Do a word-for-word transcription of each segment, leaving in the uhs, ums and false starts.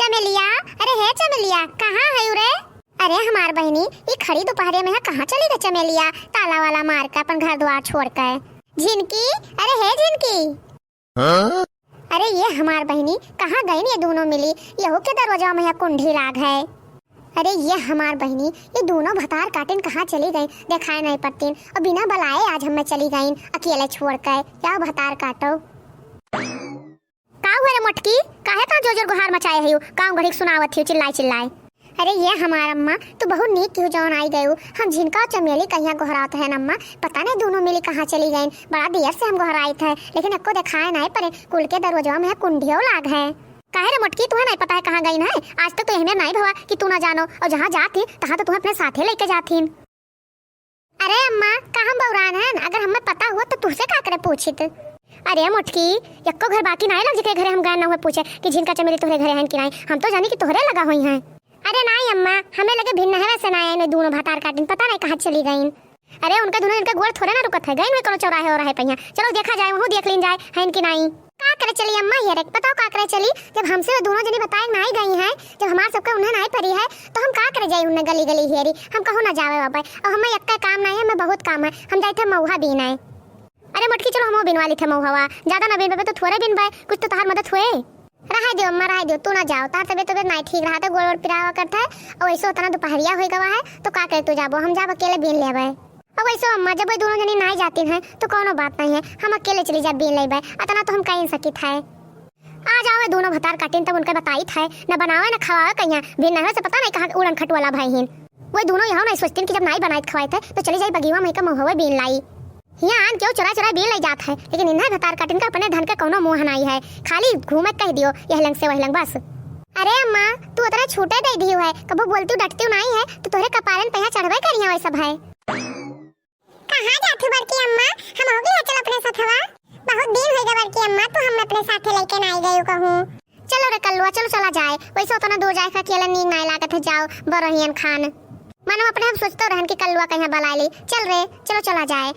चमेलिया, अरे हे चमेलिया, कहाँ है रे? अरे हमार बहिनी, ई खड़ी दुपहरे में है, कहाँ चली गई चमेलिया? ताला वाला मार के अपन घर द्वार छोड़ के। झिनकी, अरे हे झिनकी। हाँ? अरे ये हमार बहिनी, कहाँ गईन ये दोनों मिली? यहू के दरवाजा में कुंडी लाग है। अरे ये हमार बहिनी, ये दोनों भतार काटिन कहाँ चली गईन, देखाए नहीं पड़तीन। और बिना बुलाए आज हमें चली गईन अकेले छोड़ के। या भतार काटो। का हुआ रे मोटकी, काहे ता जोर जोर गुहार मचाए हयू? गाँव घड़ी के सुनावत हयू चिल्लाए चिल्लाए। अरे ये हमार अम्मा, तू बहुत नीक किहू जौन आई गयू। हम झिनका और चमेली कहिया गोहरात है अम्मा, पता नहीं दोनों मिली कहाँ चली गईन। बड़ा देर से हम गोहराइत है, लेकिन एको देखाए नहीं पड़े। कुल के दरवाजवा में कुंडियो लाग है। काहे रे मोटकी, तुहे नहीं पता है कहाँ गईन है? आज तक तो एहमे नहीं भवा कि तू ना जानो, और जहाँ जात ही तहाँ तो तुहे अपने साथे लेके जात ही। अरे अम्मा, का हम बौरान हन? अगर हमें पता हुआ तो तुहसे का करे पूछित? अरे मोटकी, यक्को घर बाकी नाय लग जेके घरे हम गए ना हुए पूछे कि झिनका चमेली तोहरे घरे हन कि नाय। हम तो जानी कि तोहरे लगा होई हैं। अरे नाय अम्मा, हमें लगे भिन्न है वैसे नाय, इन्हें दोनों भतार काटिन पता नहीं कहाँ चली गईन। अरे उनके दोनों इनके गोड़ थोड़े ना रुकत है, गईन हुए कोनो चौराहे और है पहिया। चलो देखा जाए, वहू देख लीन जाए, है इनकी नाई। का करे चली अम्मा हियरे, बताओ का करे चली? जब हमसे वो दोनों जनी बताए नाई गई हैं, जब हमार सबके उन्हें नाई परी है, तो हम का करे जाई उन्हें गली गली हियरी? हम कहूँ ना जावे बाबा, और हमें यक्का काम नाई है, हमें बहुत काम है, हम जाइत है मऊहा बीनाए। अरे मोटकी, चलो हमहू बिनवा लीत है मऊहवा, ज्यादा ना बिनबे तो थोड़े बिनबे, कुछ तो तहार मदद हुए। रहे दियो अम्मा, रहे दियो, तू ना जाओ, तार तबियत तबियत नाई ठीक रहा था, गोड़ वोड़ पिरावा करता है, और वैसे उतना दोपहरिया हो गवा है, तो का करे तू जाबो, हम जाब अकेले बीन लेबे। अब वैसे अम्मा, जब वो दोनों जनी नाई जाती हैं, तो कोनो बात नहीं है, हम अकेले चली जा बीन लेबे, अतना तो हम कहीं सकित है। आ जावे दोनों भतार काटिन, तब उनके बताइत है, न बनावे न खवावे कहिया, बिन नहवे से पता नहीं कहाँ के उड़न खटुआला भाई हिन। वो दोनों यहाँ नहीं सोचतीन कि जब नाई बनाइत खवाइत है, तो चली जाई बगीवा में का महुआ बीन लाई। यहाँ आन क्यों चुरा चुरा बीन लाई जात है, लेकिन इन्हें भतार काटिन का अपने धन के कोनो मोह नाई है, खाली घूमे कह दियो यह लंग से वह लंग बस। अरे अम्मा, तू उतना छूटे दे दियो है, कबो बोलती डटती नहीं है, तो तोहरे कपारन पे यहाँ चढ़बे करिया वही सब है। कहाँ जाथू बड़की अम्मा? हमहू भी चल अपने साथवा। बहुत दिन होइगा बड़की अम्मा, तू हम अपने साथे लेके नाई गयू कहूँ। चलो रे कल्लुआ, चलो चला जाए। वैसे उतना दूर जाए का अकेले नीक नाई लागत है, जाओ बरहियन खान। मानो अपने हम सोचते रहन कि कल्लुआ कहीं बुला ली। चल रे, चलो चला जाए।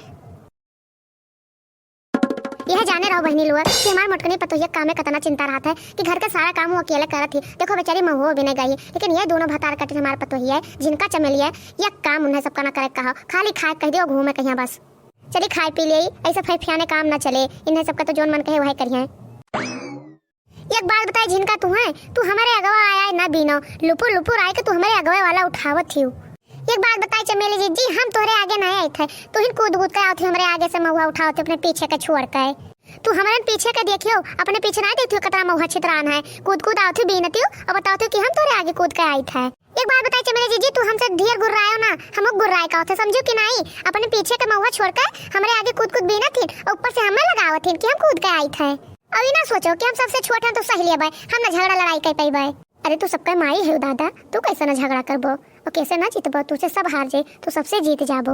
यह जाने रहो बहनी लोग कि हमार मोटकनी पतोहिया काम में कतना चिंता रहत है कि घर का सारा काम वो अकेले करत ही। देखो बेचारी महुओ बिने गई, लेकिन ये दोनों भतार काटिन हमार पतोहिया है, झिनका चमेली है, यह काम उन्हें सबका ना करे कहो, खाली खाए कह दियो घूमे कहिया बस। चली खाए पी ले, ऐसे फैफियाने काम ना चले, इन्हें सबका तो जोन मन कहे वह करिए। एक बात बताई झिनका, तू है, तू हमारे अगवा आया है ना बीनो, लुपुर लुपुर आए के तू हमारे अगवा वाला उठावत हियो। एक बात बताई चमेली जीजी, हम तोहरे आगे नहीं आए थे, तू ही कूद कूद के आवत ही हमारे आगे से महुआ उठावत ही अपने पीछे के छोड़ के। तू हमारे पीछे के देखियो, अपने पीछे नहीं देखती हो कतरा महुआ छितरान है, कूद कूद आवत ही बीनती हो और बतावत ही कि हम तोहरे आगे कूद के आई थे। एक बात बताई चमेली जीजी, तू हमसे ढेर गुर्रायो ना, हम गुर्राए का होते समझियो कि नहीं? अपने पीछे के महुआ छोड़ के हमारे आगे कूद कूद बीनत ही और ऊपर से हमें लगावत ही कि हम कूद के आई थे। अब ई ना सोचो कि हम सबसे छोट हैं तो सह लेबै, हम ना झगड़ा लड़ाई कर पैबै। अरे तू सबका माई है दादा, तू कैसे ना झगड़ा करबो और कैसे ना जीतबो, तुझसे सब हार जाए, तू सबसे जीत जाबो।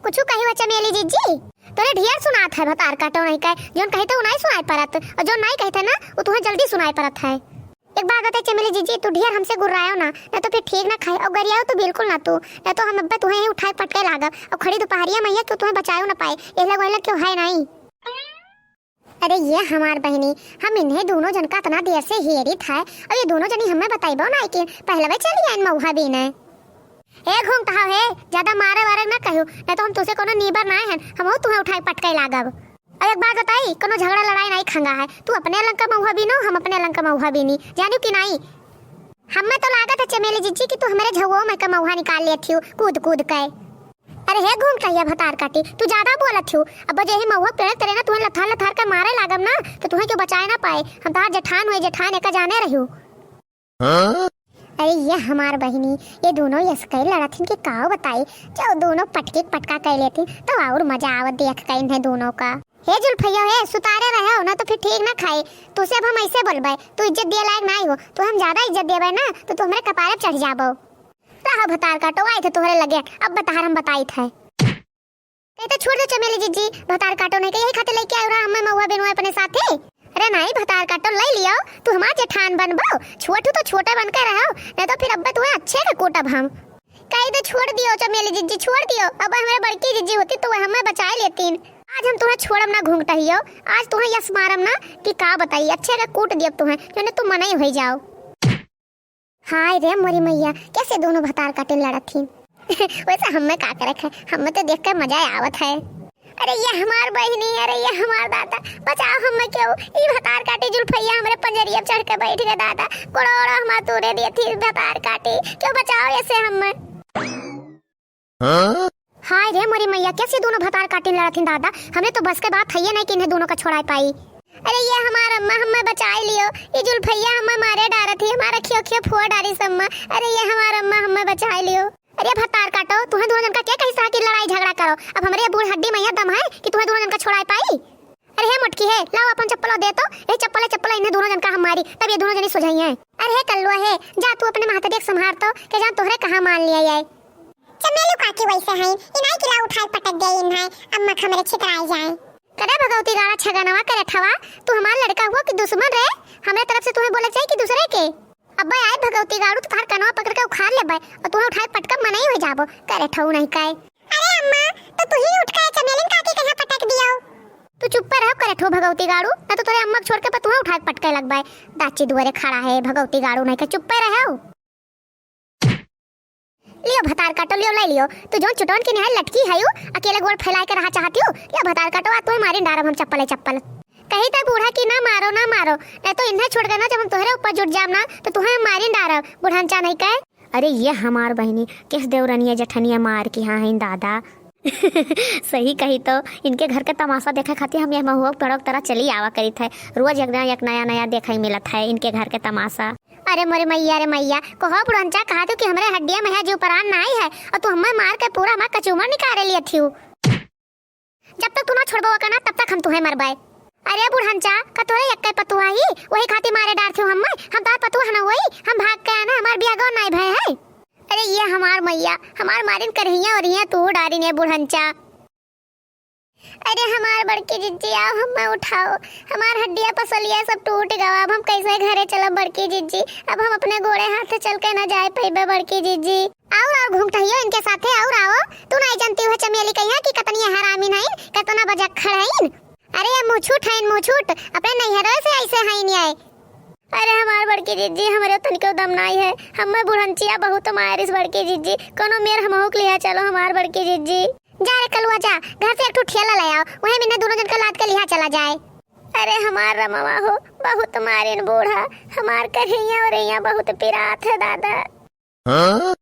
कुछ कही हुआ चमेली जीजी, तोरे ढेर सुनात है भतार काटो नहीं कहे, जोन कही थे वो नहीं सुनाई परत और जो नहीं कही थे ना वो तुम्हें जल्दी सुनाई परत है। एक बात बताई चमेली जीजी, तू ढेर हमसे गुर्रायो ना, ना तो फिर ठीक ना खाए और गरियाओ तो बिल्कुल ना तू, ना तो हम अब्बे तुम्हें ही उठाए पटके लागब और खड़ी दोपहरिया में क्यों तुम्हें बचायो ना पाए, ये लग वही लग क्यों है नहीं। अरे ये हमार बहिनी, हम इन्हें दोनों जन का इतना देर से हेरित है, और ये दोनों जनी हमें बताइबो ना कि पहलवे चली आइन मऊहा बीने। ए घूंघटहा हे, ज्यादा मारे वारे ना कहियो, नहीं तो हम तुझसे कोनो नीबर ना हन, हम तुम्हें उठाए पटके लागब। और एक बात बताई, कोनो झगड़ा लड़ाई नहीं खंगा है, तू अपने लंग का मऊहा बीनो, हम अपने लंग का मऊहा बीनी, जानियो कि नहीं? हमें तो लागत है चमेली जीजी कि तू हमारे झउओ में का मऊहा निकाल लेत हियो कूद कूद के। अरे हे घूंघटहिया भतार काटी, तू ज्यादा बोलत हियो। अब जे ही महुआ पेड़ तरे ना, तुहे लथार लथार के मारे लागब ना, तो तुहे क्यों बचाए ना पाए। हम तहार जेठान हुए, जेठान एका जाने रहियो। हाँ? अरे ये हमार बहिनी, ये दोनों यसकई लड़त हिन कि काव बताई, जो दोनों पटकी पटका कर लेती तो और मजा आवत देख के इन्हें दोनों का। हे जुल्फैया हे, सुतारे रहो ना तो फिर ठीक ना खाए। तुझसे अब हम ऐसे बोलबे, तू इज्जत दिए लायक ना हो, तू हम ज्यादा इज्जत देबे ना तो तू हमारे कपारे पे चढ़ जाबो। रहो भतार काटो, आए थे तोहरे लगे, अब बतार हम बताई थे। कही तो छोड़ दो चमेली जीजी, भतार काटो नहीं के यही खातिर लेके आयो रहा हमें महुआ बिनुआ अपने साथे। अरे नहीं भतार काटो, ले लियो, तू हमार जेठान बनबो, छोटू तो छोटे बन के रहो, नहीं तो फिर अब्बे तुम्हें अच्छे के कूटब हम। कही तो छोड़ दियो चमेली जीजी, छोड़ दियो, अब हमारे बड़की जीजी होती तो वह हमें बचाए लेतीन। आज हम तुम्हें छोड़म ना घूंघटहियो, आज तुम्हें यस मारम ना कि का बताई, अच्छे के कूट दियब तुम्हें, जो तुम मना ही हो जाओ। हाय रे मोरी मैया, कैसे दोनों भतार काटिन लड़त थी। वैसे हमें का करे है, हमें तो देख के मजा आवत है। अरे ये हमार बहिनी, अरे ये हमार दादा, बचाओ हमें क्यों। ई भतार काटी जुल्फैया हमरे पंजरिया पे चढ़ के बैठ गए दादा, गोड़ा ओड़ा हमार तूरे दिए थी भतार काटी, क्यों बचाओ ऐसे हमें। हाँ? हाय रे मोरी मैया, कैसे दोनों भतार काटिन लड़त थी दादा, हमरे तो बस के बात है ये नहीं कि इन्हें दोनों का छोड़ाए पाई। अरे ये हमार अम्मा हमें बचाए लियो, ये जुल्फैया हमें मारे डारत थी, हमारा खियो खियो फुआ डारी से अम्मा। अरे ये हमार अम्मा हमें बचाए लियो। अरे भतार काटो, तुहें दोनों जन का के कही सा कि लड़ाई झगड़ा करो? अब हमरे बूढ़ हड्डी में यह दम है कि तुहें दोनों जन का छोड़ाए पाई? अरे हे मोटकी हे, लाओ अपन चप्पलो दे तो, यही चप्पले चप्पले इन्हें दोनों जन का हम मारी, तब ये दोनों जनी सुझाई हैं। अरे हे कल्लुआ हे, जा तू अपने महतरिया के संभार तो, के जान तोहरे कहाँ मान लिया ये। चमेलू काकी वैसे हैं, इनाई किला उठाए पटक गई इन्हें, अम्मा हमरे छितराई जाए। करे भगवती गाड़ा छगनवा करे ठवा, तू हमार लड़का हुआ कि दुश्मन रे? हमरे तरफ से तुहें बोले चाहिए कि दूसरे के? अब्बे आए भगवती गाड़ू तो तार कनवा पकड़ के उखाड़ लेबे और तुहें उठाए पटकब मनई हो जाबो, करे ठऊ नहीं काए। अरे अम्मा, तो तू ही उठ के चमेलिन काकी के यहाँ पटक दियो। तू चुप्पे रहो करे ठऊ भगवती गाड़ू, ना तो तोरे अम्मा के छोड़ के पर तुहें उठाए पटके लगबे। दाची दुआरे खड़ा है भगवती गाड़ू नहीं के, चुप्पे रहो। लियो भतार काटो, लियो ले लियो। तू जौन चुटौन के निहाय लटकी है यू, अकेले गोड़ फैलाए के रहा चाहती हूँ। लियो भतार काटो, आ तुहें मारिन डारब हम चप्पले चप्पल। कही तै बूढ़ा कि ना मारो, ना मारो, नहीं तो इन्हें छोड़ के ना जब हम तोहरे ऊपर जुट जाम ना तो तुहें हम मारिन डारब, बुढ़ानचा नहीं कहे। अरे ये हमार बहिनी, किस देवरनिया जेठनिया मार की हाँ हैं दादा। सही कही तो इनके घर के तमाशा देखे खातिर हम यह महुआ पेड़ों की तरह चली आवा करित है। रोज एक दिन एक नया नया देखे मिलत है इनके घर के तमाशा। अरे मोरे मैया रे मैया, कहो बुढ़नचा, कहा तू कि हमरे हड्डिया में है जीव परान नाई है और तू हमें मार के पूरा हमार कचूमर निकाले लिए थियू। जब तक तू ना छोड़बो ओका ना, तब तक हम तुहे मरबे। अरे बुढ़नचा, का तोरे यक्के पतुआ ही, वही खातिर मारे डार थियू हमें? हम तार पतुआ ना होई, हम भाग के आना, हमार बियाह गो नाई भय है। अरे ये हमार मैया, हमार मारिन करहिया और ये तू डारिन ये बुढ़नचा। अरे हमार बड़की जिज्जी, आओ हमें उठाओ, हमार हड्डिया पसलिया सब टूट गवा, अब हम कैसे घरे चलब बड़की जिज्जी? अब हम अपने गोड़े हाथ चल के ना जाए पइबे बड़की जिज्जी। और, और घूंघटहियो इनके साथे और आओ, तू नहीं जानती हो चमेली कहिया कि कतनी हरामी नहीं, कतना बजक्खड़ हईन। अरे ये मुछुट हईन, मुछुट, अपने नैहरे से ऐसे हईन ये। अरे हमार बड़की जिज्जी, हमरे तनिको दम नाई है, हमें बुढ़नचिया बहुत मारिस बड़की जिज्जी, कोनो मेर हमहू के लिहा चलो हमार बड़की जिज्जी। जा रे कलुआ जा, घर से एक ठो ठेला ले आओ, वही में इन्हें दोनों जन का लाद के लिहा चला जाए। अरे हमार रमवा हो, बहुत मारिन बूढ़ा, हमार करिया और यहाँ बहुत पिरात है दादा। हाँ?